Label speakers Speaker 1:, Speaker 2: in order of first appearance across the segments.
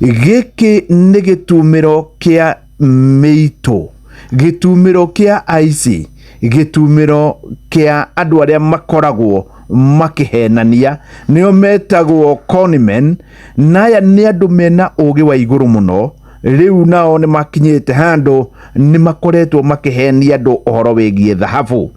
Speaker 1: Gĩkĩ nĩ gĩtumĩro kĩa mĩitũ, gĩtumĩro kĩa aici, gĩtumĩro kĩa andũ arĩa makoragwo makĩhenania, nĩo metagwo conmen, na aya nĩ andũ mena ũgĩ wa igũrũ mũno. Rĩu nao nĩ makinyĩte handũ nĩ makoretwo makĩhenia andũ ũhoro wĩgiĩ thahabu.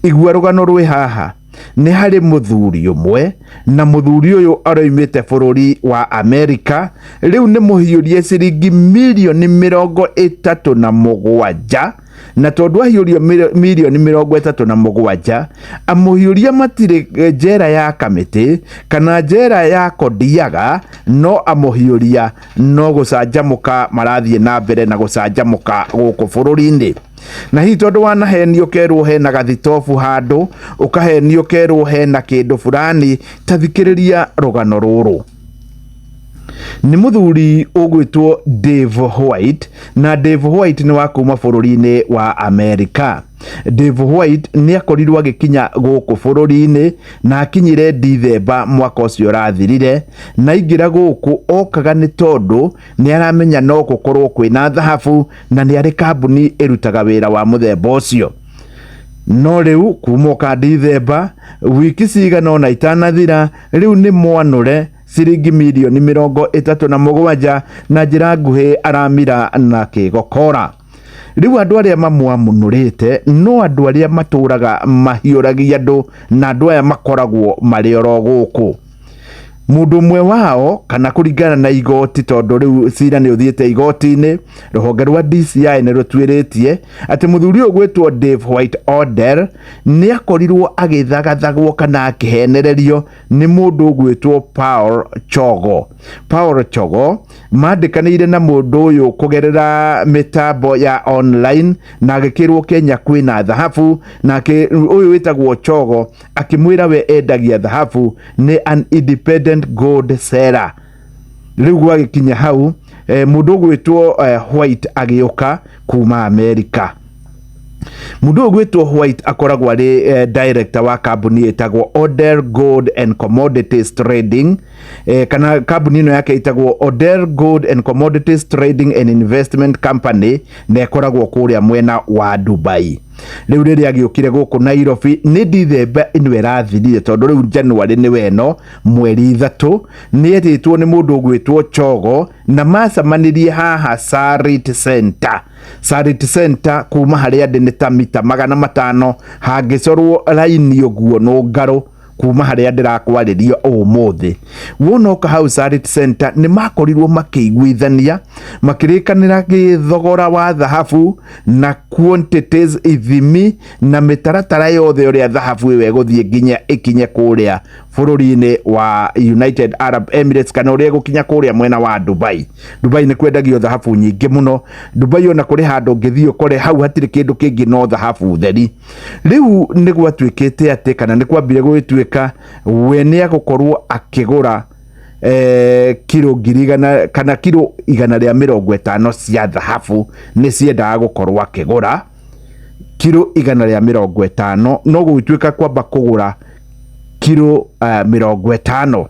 Speaker 1: Igua rũgano rwĩ haha. Nĩ harĩ mũthuri ũmwe, na mũthuri ũyũ aroimĩte bũrũri wa Amerika, rĩu nĩ mũhiũrie ciringi mirioni 37, na tondũ ahiũrio mirioni 37, amũhiũria matirĩ njera ya Kamĩtĩ kana njera ya Kodiaga, no amũhiũria no gũcanjamũka marathiĩ na mbere na gũcanjamũka gũkũ bũrũri-inĩ. Na hihi tondũ wanahenio ũkerwo hena gathitobu handũ, ũkahenio ũkerwo hena kĩndũ fulani, ta thikĩrĩria rũgano rũrũ. Nĩ mũthuri ũgwĩtwo Dave White, na Dave White nĩ wa kuma bũrũri-inĩ wa Amerika. Dave White nĩ akorirwo agĩkinya gũkũ bũrũri-inĩ na akinyire Dithemba mwaka ũcio ũrathirire, na aingĩra gũkũ okaga nĩ tondũ nĩ aramenya no gũkorwo kwĩna thahabu na nĩ arĩ kambuni ĩrutaga wĩra wa mũthemba ũcio. No rĩu kuma oka Dithemba, wiki cigana ũna itanathira, rĩu nĩ mwanũre ciringi mirioni 37 na njĩra nguhĩ aramira na kĩgokora. Rĩu andũ arĩa mamwamũnũrĩte no andũ arĩa matũraga mahiũragia andũ, na andũ aya makoragwo marĩ oro gũkũ. Mũndũ ũmwe wao, kana kũringana na igoti, tondũ rĩu cira nĩ ũthiĩte igoti-inĩ, rũhonge rwa DCI nĩ rũtuĩrĩtie atĩ mũthuri ũyũ ũgwĩtwo Dave White Odell nĩ akorirwo agĩthagathagwo kana akĩhenererio nĩ mũndũ ũgwĩtwo Paul Chogo. Paul Chogo mandĩkanĩire na mũndũ ũyũ kũgerera mĩtambo ya online, na agĩkĩrwo Kenya kwĩna thahabu, nake ũyũ wĩtagwo Chogo akĩmwĩra we endagia thahabu, nĩ an independent gold seller. Rĩu gwagĩkinya hau, mũndũ ũgwĩtwo White agĩũka kuma Amerika. Mũndũ ũyũ ũgwĩtwo White akoragwo arĩ director wa kambuni ĩtagwo Odell Gold and Commodities Trading, kana kambuni ĩno yake ĩtagwo Odell Gold and Commodities Trading and Investment Company, na ĩkoragwo kũrĩa mwena wa Dubai. Rĩu rĩrĩa agĩũkire gũkũ Nairobi nĩ Dithemba ĩno ĩrathirire, tondũ rĩu January nĩwe ĩno mweri 3, nĩ etĩtwo nĩ mũndũ ũgwĩtwo Chogo, na macemanirie haha Sarit Center. Sarit Center kuma harĩa ndĩ nĩ ta mita 500, hangĩcorwo raini ũguo nũngarũ kuma harĩa ndĩrakwarĩria ũmũthĩ. Wona oka hau Sarit Center nĩ makorirwo makĩiguithania, makĩrĩkanĩra gĩthogora wa thahabu na quantities, ithimi na mĩtaratara yothe ũrĩa thahabu ĩyo ĩgũthiĩ nginya ĩkinye kũrĩa bũrũri-inĩ wa United Arab Emirates, kana ũrĩa ĩgũkinya kũrĩa mwena wa Dubai. Dubai nĩ kwendagio thahabu nyingĩ mũno. Dubai ona kũrĩ handũ ũngĩthiĩ ũkore hau hatirĩ kĩndũ kĩngĩ no thahabu theri. Rĩu nĩ gwatuĩkĩte atĩ, kana nĩ kwambire gũgĩtuĩka we nĩ egũkorwo akĩgũra kiro ngiri igana kana kiro 150 cia thahabu, nĩ ciendaga gũkorwo akĩgũra kiro 150, no gũgĩtuĩka kwamba kũgũra kiro 50.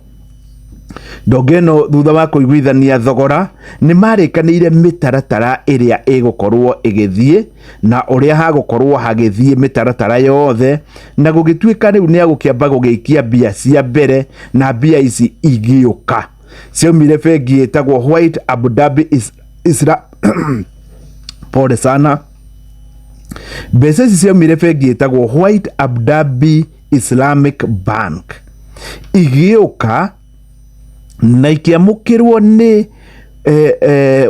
Speaker 1: Ndonge ĩno thutha wa kũiguithania thogora nĩ marĩkanĩire mĩtaratara ĩrĩa ĩgũkorwo ĩgĩthiĩ na ũrĩa hagũkorwo hagĩthiĩ mĩtaratara yothe, na gũgĩtuĩka rĩu nĩ agũkĩamba gũgĩikia mbia cia mbere, na mbia ici igĩũka ciaumire bengi ĩtagwo White Abu Dhabi Isra pole sana, mbeca ici ciaumire bengi ĩtagwo White Abu Dhabi Islamic Bank, igĩũka na ikĩamũkĩrwo nĩ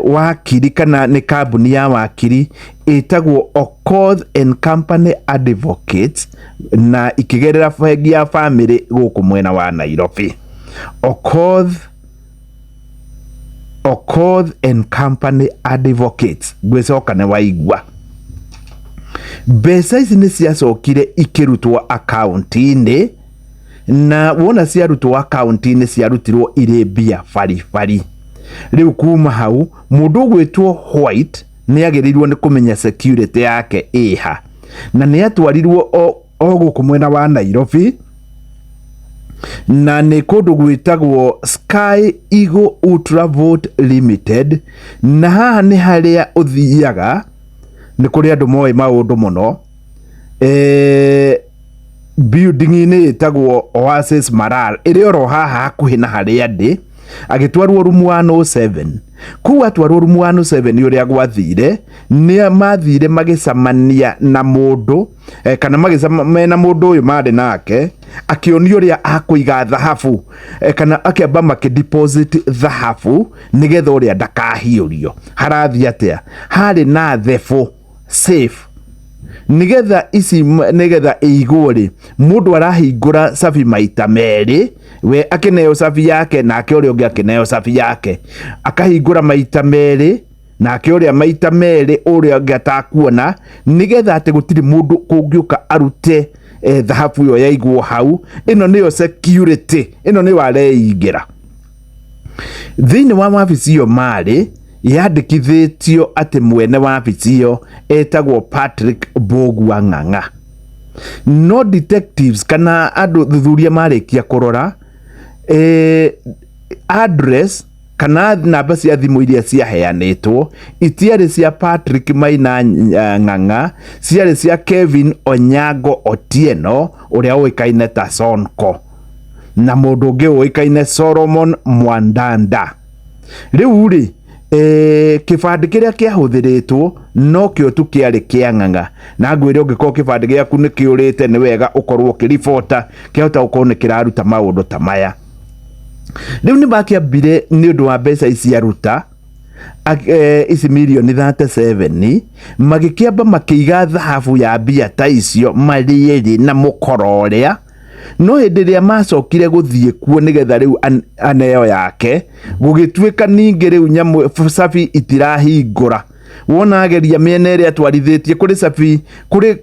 Speaker 1: wakiri kana nĩ kambuni ya wakiri ĩtagwo Okoth and Company Advocates, na ikĩgerera bengi ya family gũkũ mwena wa Nairobi. Okoth and Company Advocates, ngwĩcoka nĩ waigua. Mbeca ici nĩ ciacokire ikĩrutwo akaunti-inĩ, na wona ciarutwo akaunti-inĩ ciarutirwo irĩ mbia baribari. Rĩu kuma hau mũndũ ũgwĩtwo White nĩ agĩrĩirwo nĩ kũmenya security yake ĩha, na nĩ atwarirwo o gũkũ mwena wa Nairobi. Na nĩ kũndũ gwĩtagwo Sky Eagle Ultravolt Limited, na haha nĩ harĩa ũthiaga, nĩ kũrĩ andũ moĩ maũndũ mũno. Building-inĩ ĩtagwo Oasis Maral ĩrĩ oro haha hakuhĩ na harĩa ndĩ. Agĩtwarwo rumu 107. Kũu atwarwo rumu 107, ũrĩa gwathire nĩ mathire magĩcemania na mũndũ kana magĩcemania na mũndũ ũyũ marĩ nake, akĩonio ũrĩa akũiga thahabu, kana akĩamba makĩ deposit thahabu nĩgetha ũrĩa ndakahiũrio. Harathiĩ atĩa? Harĩ na thebũ safe, nigetha ici nigetha ĩigwo rĩ, mũndũ arahingũra cabi maita merĩ, we akĩneo cabi yake, nake ũrĩa ũngĩ akĩneo cabi yake, akahingũra maita merĩ, nake ũrĩa maita merĩ, ũrĩa ũngĩ atakuona, nigetha atĩ gũtirĩ mũndũ kũngĩũka arute thahabu ĩyo yaigwo hau. Ĩno nĩyo security, ĩno nĩyo areingĩra thĩinĩ wa wabici ĩyo. Marĩ yandĩkithĩtio atĩ mwene wabici ĩyo etagwo Patrick Mbũgua Ng'ang'a, no detectives kana andũ thuthuria marĩkia kũrora address kana namba cia thimũ iria ciaheanĩtwo itiarĩ cia Patrick Maina Ng'ang'a, ciarĩ cia Kevin Onyango Otieno ũrĩa ũĩkaine ta Sonko na mũndũ ũngĩ ũĩkaine Solomon Mwandanda. Rĩu rĩ, kĩbandĩ kĩrĩa kĩahũthĩrĩtwo nokĩo tu kĩarĩ kĩa Ng'ang'a. Na ngwĩre, ũngĩkorwo kĩbandĩ gĩaku nĩ kĩũrĩte, nĩ wega ũkorwo ũkĩribota, kĩahota gũkorwo nĩ kĩraruta maũndũ ta maya. Rĩu nĩ makĩambire nĩ ũndũ wa mbeca ici aruta ici mirioni 37, magĩkĩamba makĩiga thahabu ya mbia ta icio marĩ erĩ na mũkora ũrĩa. No hĩndĩ ĩrĩa macokire gũthiĩ kuo nĩgetha rĩu aneo yake, gũgĩtuĩka ningĩ rĩu nyamũ cabi itirahingũra. Wona ageria mĩena ĩrĩa atwarithĩtie, kũrĩ cabi,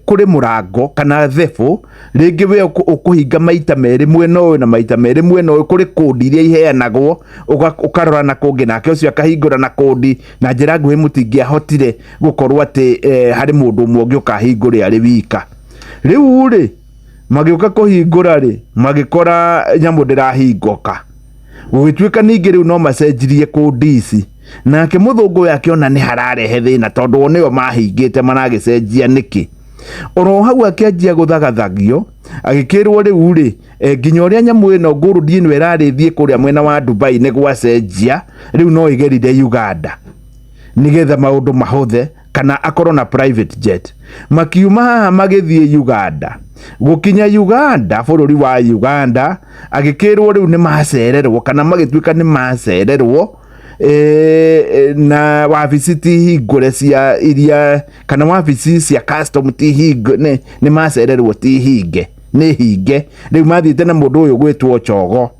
Speaker 1: kũrĩ mũrango kana thebũ rĩngĩ, we ũkũhinga maita merĩ mwena ũyũ na maita merĩ mwena ũyũ. Kũrĩ kũndi iria iheanagwo, ũkarora na kũngĩ, nake ũcio akahingũra na kũndi. Na njĩra nguhĩ, mũtingĩahotire gũkorwo atĩ harĩ mũndũ ũmwe ũngĩ ũkahingũre arĩ wika. Rĩu rĩ, magĩũka kũhingũra rĩ, magĩkora nyamũ ndĩrahingũka. Gũgĩtuĩka ningĩ rĩu no macenjirie kũndi ici. Nake mũthũngũ ũyũ akĩona nĩ hararehe thĩna, tondũ o nĩo mahingĩte, maragĩcenjia nĩkĩ? Oro hau akĩanjia gũthagathagio, agĩkĩrwo rĩu rĩ, nginya ũrĩa nyamũ ĩno gold ĩno ĩrarĩ thiĩ kũrĩa mwena wa Dubai nĩ gwacenjia, rĩu no ĩgerire Uganda nĩgetha maũndũ mahũthe, kana akorwo na private jet. Makiuma haha magĩthiĩ Uganda. Gũkinya Uganda, bũrũri wa Uganda, agĩkĩrwo rĩu nĩ macererwo, kana magĩtuĩka nĩ macererwo, na wabici ti hingũre cia iria, kana wabici cia custom ti hinge, nĩ macererwo, ti hinge, nĩ hinge. Rĩu mathiĩte na mũndũ ũyũ gwĩtwo Chogo.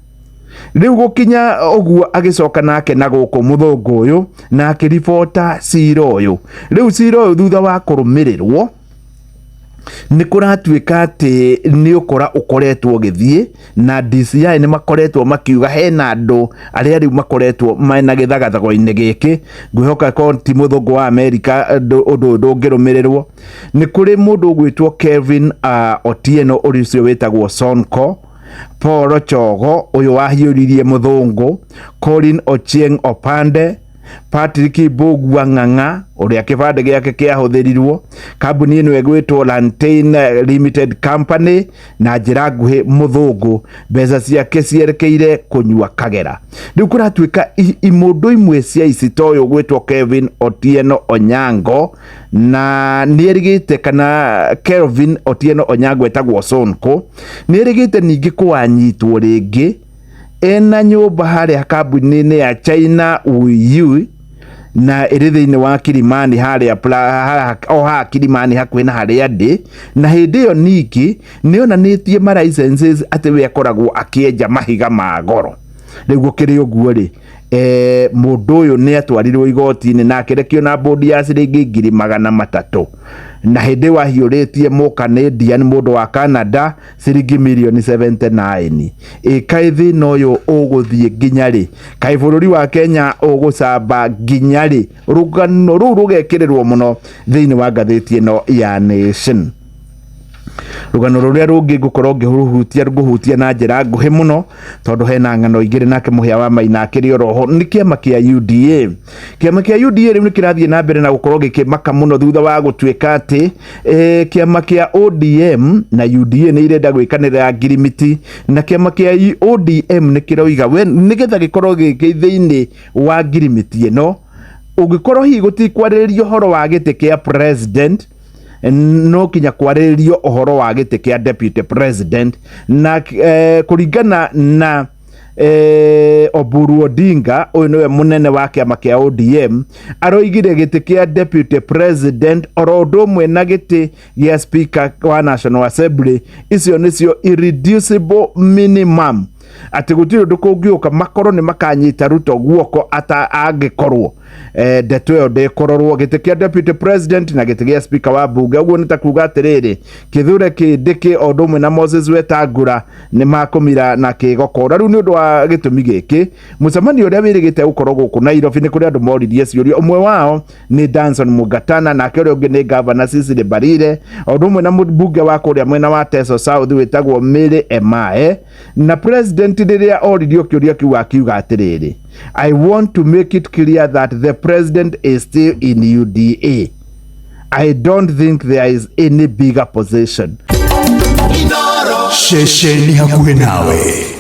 Speaker 1: Rĩu gũkinya ũguo, agĩcoka nake na gũkũ mũthũngũ ũyũ na akĩribota cira ũyũ. Rĩu cira ũyũ, thutha wa kũrũmĩrĩrwo, nĩ kũratuĩka atĩ nĩ ũkora ũkoretwo ũgĩthiĩ na DCI nĩ makoretwo makiuga hena andũ arĩa rĩu makoretwo mena gĩthagathago-inĩ gĩkĩ. Ngwĩhoka ko ti mũthũngũ wa Amerika, ũndũ ũyũ ndũngĩrũmĩrĩrwo. Nĩ kũrĩ mũndũ ũgwĩtwo Kevin Otieno, ũrĩa ũcio wĩtagwo Sonko, Paul Chogo ũyũ wahiũririe mũthũngũ, Colin Ochieng Opande, Patrick Mbũgua Ng'ang'a ũrĩa kĩbandĩ gĩake kĩahũthĩrirwo, kambuni ĩno ĩgwĩtwo Lantain Limited Company. Na njĩra nguhĩ, mũthũngũ mbeca ciake cierekeire kũnyua kagera. Rĩu kũratuĩka imũndũ imwe cia ici ta ũyũ ũgwĩtwo Kevin Otieno Onyango, na nĩ erĩgĩte, kana Kelvin Otieno Onyango etagwo Sonko, nĩ erĩgĩte ningĩ kũanyitwo rĩngĩ ena nyũmba harĩa kambuni-inĩ ya China Uyu, na ĩrĩ thĩinĩ wa Kilimani harĩa o haha Kilimani hakuhĩ na harĩa ndĩ. Na hĩndĩ ĩyo ningĩ nĩ onanĩtie ma licenses atĩ we akoragwo akĩenja mahiga ma goro. Rĩu gũkĩrĩ ũguo rĩ, mũndũ ũyũ nĩ atwarirwo igoti-inĩ na akĩrekio na bũndi ya ciringi 300,000, na hĩndĩ ĩyo ahiũrĩtie mũkanadian, mũndũ wa Canada, ciringi mirioni 79. Ĩ kaĩ thĩna ũyũ ũgũthiĩ nginya rĩ? Kaĩ bũrũri wa Kenya ũgũcamba nginya rĩ? Rũgano rũu rũgekĩrĩrwo mũno thĩinĩ wa ngathĩti ĩno ya Nation. Rũgano rũrĩa rũngĩ ngũkorwo ngĩrũhutia ngũhutia na njĩra nguhĩ mũno tondũ hena ng'ano igĩrĩ nake Mũhĩa wa Maina akĩrĩ oroho nĩ kĩama kĩa UDA. Kĩama kĩa UDA rĩu nĩ kĩrathiĩ na mbere na gũkorwo gĩkĩmaka mũno thutha wa gũtuĩka atĩ kĩama kĩa ODM na UDA nĩ irenda gwĩkanĩra ngirimiti, na kĩama kĩa ODM nĩ kĩroiga we nĩgetha gĩkorwo gĩkĩ thĩinĩ wa ngirimiti ĩno, ũngĩkorwo hihi gũtikwarĩrĩria ũhoro wa gĩtĩ kĩa president, no kinya kwarĩrĩrio ũhoro wa gĩtĩ kĩa deputy president. Na kũringana na Oburu Odinga, ũyũ nĩwe mũnene wa kĩama kĩa ODM, aroigire gĩtĩ kĩa deputy president oro ũndũ ũmwe na gĩtĩ gĩa speaker wa National Assembly, icio nĩcio irreducible minimum, atĩ gũtirĩ ũndũ kũngĩũka makorwo nĩ makanyita Ruto guoko ata angĩkorwo ndeto ĩyo ndĩkũrorwo, gĩtĩ kĩa deputy president na gĩtĩ gĩa speaker wa bunge. Ũguo nĩ ta kuga atĩrĩrĩ, Kithure Kindiki o ũndũ ũmwe na Moses Wetangula nĩ makũmira na kĩgokora. Rĩu nĩ ũndũ wa gĩtũmi gĩkĩ, mũcemanio ũrĩa wĩrĩgĩte gũkorwo gũkũ Nairobi nĩ kũrĩ andũ moririe ciũria. Ũmwe wao nĩ Danson Mungatana, nake ũrĩa ũngĩ nĩ Gavana Cecily Mbarire, o ũndũ ũmwe na mũmbunge wa kũrĩa mwena wa Teso South wĩtagwo Mary Emae. Na president rĩrĩa oririo kĩũria kĩu akiuga atĩrĩrĩ, "I want to make it clear that the president is still in UDA. I don't think there is any bigger position."
Speaker 2: Ceceni hakuhĩ nawe.